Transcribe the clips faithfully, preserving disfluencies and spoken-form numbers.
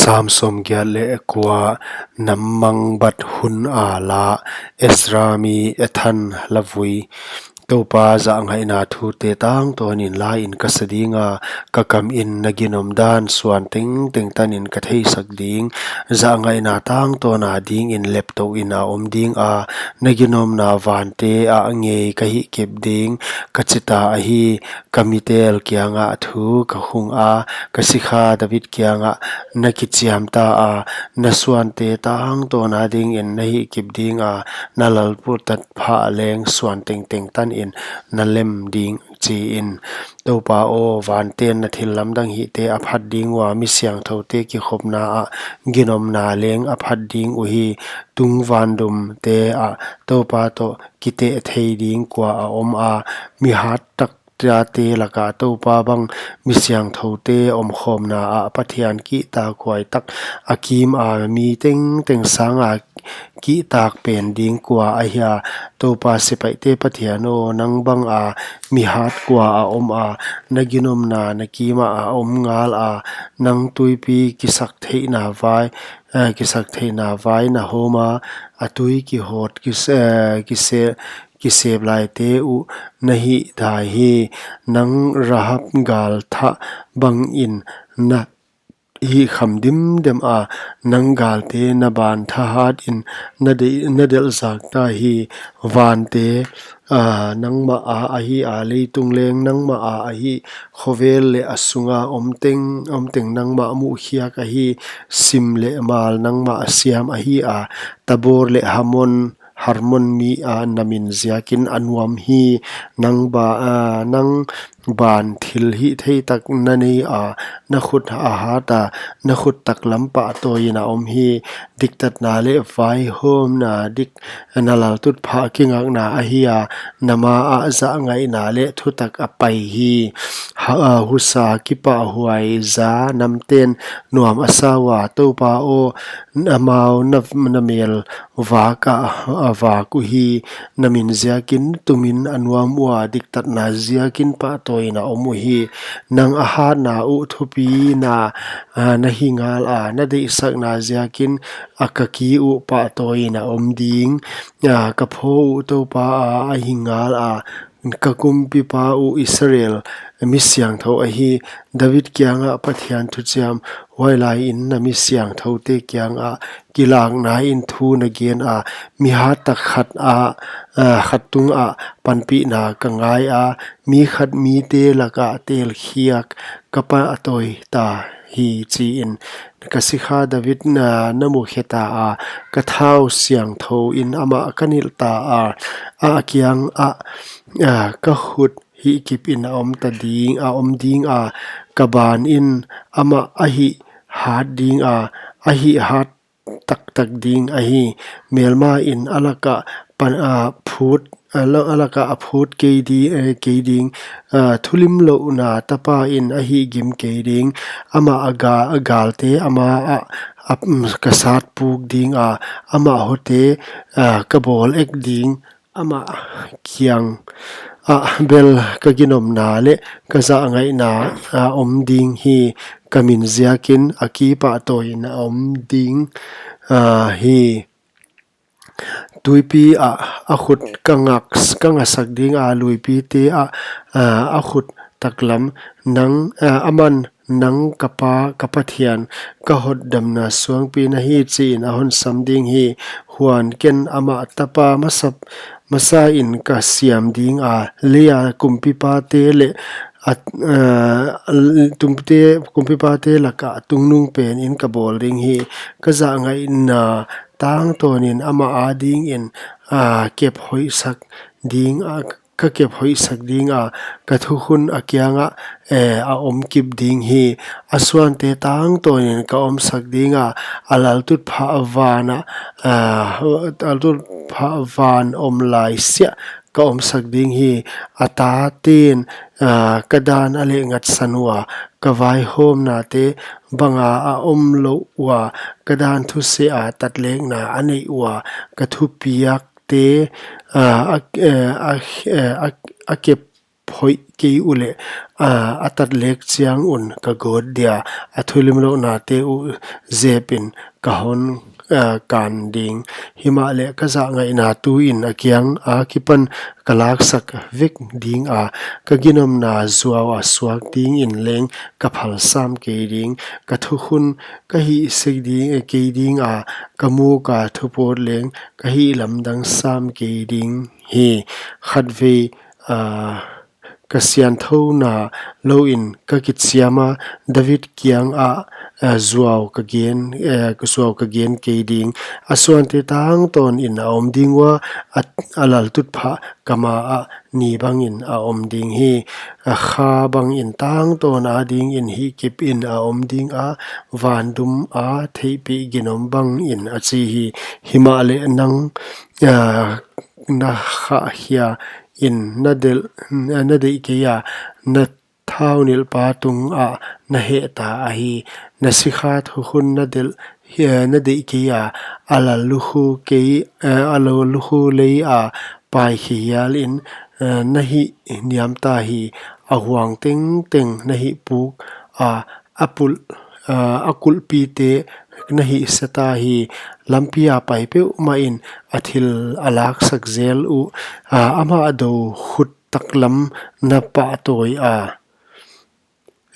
Sam sawmgiat leh kua. Nammang bat hun a la. Ezra mi Ethan lavui. Toupa zahngaihna thute tangtawnin la in ka sa ding a, ka kamin na ginom dan suan tengteng tanin ka theisak ding. Zahngaihna tangtawn a dingin leptouhin a om ding a, na ginomna vante ah ngei ka hihkip ding, ka chita ahi. Ka mitel kiangah thu ka hung a, ka sikha David kiangah na kichiamta a, na suante tangtawn a dingin na hihkip ding a, na lalputat pha leng suan tengteng tanin na lem ding, chi in. Toupa aw, vanten na thillamdang hihte a phat ding ua, mi siangthoute kikhopna ah ginomna leng a phat ding uhi. Tung vandumte ah Toupa toh kiteh thei ding kua a om a, mi hat tak tate laka Toupa bang mi siangthoute omkhawmna ah Pathian kihtak huai tak a kim a, mi tengteng sanga kihtak pen ding kua ahia? Toupa sepaihte Pathian aw, nang banga mi hat kua a om a, na ginomna na kimah a om ngal a? Nang tuipi kisaktheihna vai, eh, kisaktheihna vai na hawm a, a tui kihawt kis-, eh, kise-, kisep laite uh na hih dai hi. Nang Rahab gal thah bangin na hih kham dimdem a, nang galte na ban thahatin na de-, na delhzak ta hi. Vante, ah, nangmah a ahi a, leitung leng nangmah a ahi. Khovel leh a sunga om teng, om teng nangmah muhkhiak ahi. Sim leh mal nangmah siam ahi a, Tabor leh Hamon, Hermon mi a na min ziakin a nuam hi. Nang ba, ah, nang ban thil hihthei tak na nei a, na khut a hat a, na khut taklam pahtawiin a om hi. Diktatna leh vaihawmna dik na laltutphah kingakna ahi a, na ma ah zahngaihna leh thutak a pai hi. Ha, ah, husa kipahhuai za namten nuam a sa ua, Toupa aw, amau na, na mel vak ah, a vak uhi. Na min ziakin tumin a nuam ua, diktatna ziakin pahtawiin a om uhi. Nang a hatna uh thupina, ah, na hi ngal a, na deihsakna ziakin a kaki uh pahtawiin a om ding. Ah, ka phaw uh Toupa a ahi ngal a, ka kumpipa uh Israel mi siangthou ahi. David kiangah Pathian thuchiam, huailaiin na mi siangthoute kiangah kilaknain thu na gen a, mi hat tak khat ah, ah, khat tungah panpihna ka ngai a, mi khat mite lakah telkhiak ka pahtawi ta hi, chi in. Ka sikha David na, na mukhe ta a, ka thau siangthou in amah ka nilh ta a, a kiangah, ah, ka khut hihkipin a om ta ding, a om ding a, ka banin amah a hih hat ding a, a hih hat taktak ding ahi. Melmain a lakah pan, ah, phut, ah, la-, a lakah a phut kei di-, eh, kei ding, ah, thulimlouhna tapain a hihgim kei ding. Amah a ga-, a galte ama ah, ah, mm, ka sat puk ding a, amah hote, ah, ka bawl ek ding. Amah kiangah bel ka ginomna leh ka zahngaihna a om ding hi. Ka min ziakin a kipahtawiin a om ding, ah, hi. Tuipi ah a khut ka ngak, ka ngasak ding a, luipite ah, ah, a khut taklam. Nang, ah, aman nang ka pa, ka Pathian, ka hotdamna suangpi na hi, chi in a hon sam ding hi. Huan ken amah tapa masa, masain ka siam ding a, leia kumpipate leh a, ah, tumte, kumpipate lakah tungnungpen in ka bawl ding hi. Ka zahngaihna tangtawnin amah adingin, ah, kep hoihsak ding a, ka kep hoihsak ding a, ka thukhun a kiangah, eh, a om kip ding hi. A suante tangtawnin ka omsak ding a, a laltutphah van ah, ah, a laltutphah van om lai siah ka omsak ding hi. A taten, ah, ka dan a lehngatsan ua, ka vaihawmnate banga a omlouh ua, ka dan thusea tatlekna a neih ua, ka thupiak te, ah, a, eh, a, eh, a, a kep hoih kei uleh, a, a tat lek chiang un ka gawt dia, a thulimlouhnate uh zepin ka hon, a, kan ding. Himahleh ka zahngaihna tuin a kiang akipan ka laksak vek ding a, ka ginomna zuau a suak dingin leng ka phal sam kei ding. Ka thukhun ka hih sek ding, kei ding a, ka muk a thupawt leng ka hih lamdang sam kei ding hi. Khatvei, a, ka siangthouna louin ka kichiam a, David kiangah, a, zuau ka gen, a, zuau ka gen kei ding. A suante tangtawn in a om ding ua, a, a laltutphah ka ma ah ni bangin a om ding hi. A kha bangin tangtawn adingin hihkipin a om ding a, vandum a theihpih ginom bangin, a chi hi. Himahleh nang, a, na khahkhia in na delh, na deih kei a, na thaunilhpa tungah na hehta ahi. Na sikha thukhun na delh, hi, na deih kei a, a lallukhu kei, eh, a lallukhu lei a paikhia hialin, eh, na hih niamta hi. A huang tengteng na hih puk a, a pul, eh, a kulhpite na hih seta hi. Lampi a pai peuhmahin a thil a laksak zel uh, a, amah dou khut taklam na pahtawi a,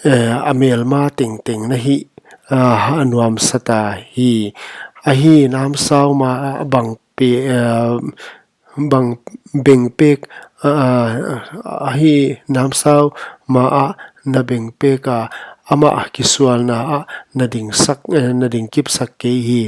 eh, a melma tengteng na hih, ah, a nuamsata hi. Ahi namsau ma ah bang pe-, eh, bang bengpek, ah, ahi namsau ma ah na bengpek a, amah kisualna ah na dingsak, eh, na dingkipsak kei hi.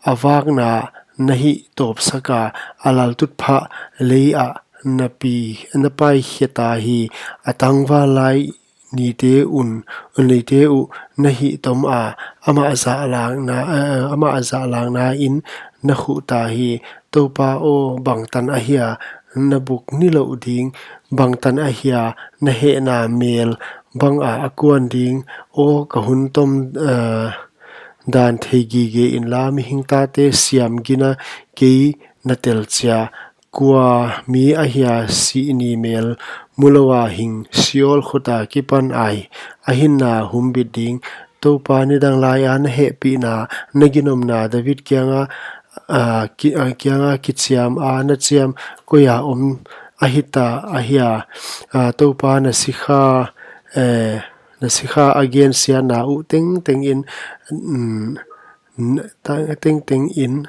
A vakna na hih tawpsak a, a laltutphah lei ah na pi, na paikhiata hi. A tangval lai nite un, nite uh na hih tom a, amah zahlakna, eh, amah zahlakna in na khuhta hi. Toupa aw, bangtan ahia na buk nilouh ding, bangtan ahia na hehna mel banga a kuan ding. Aw, ka hun tom, eh, dan thei gige inla, mihing tate siam gina kei na tel chia. Kua mi ahia sih ni mel mulou a hing, Sheol khut akipan a hinna humbit ding. Toupa, nidang lai a na hehpihna, na ginomna David kianga, a, ki, a, kianga kichiam a na chiam koi a om ahita ahia. A, Toupa, na sikha, eh, na sikha a gensiatna uh tengteng in, mm, n-, ta-, tengteng in,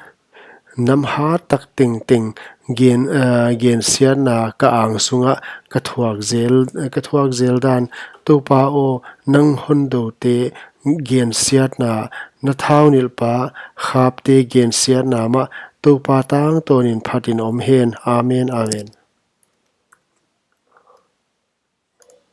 nam hat tak tengteng gen, eh, gensiatna ka ang sunga ka thuak zel, ka thuak zel dan. Toupa aw, nang hondoute gensiatna, na thaunilhpa Ahab te gensiatna mah, Toupa, tangtawnin phatin om hen. Amen, amen.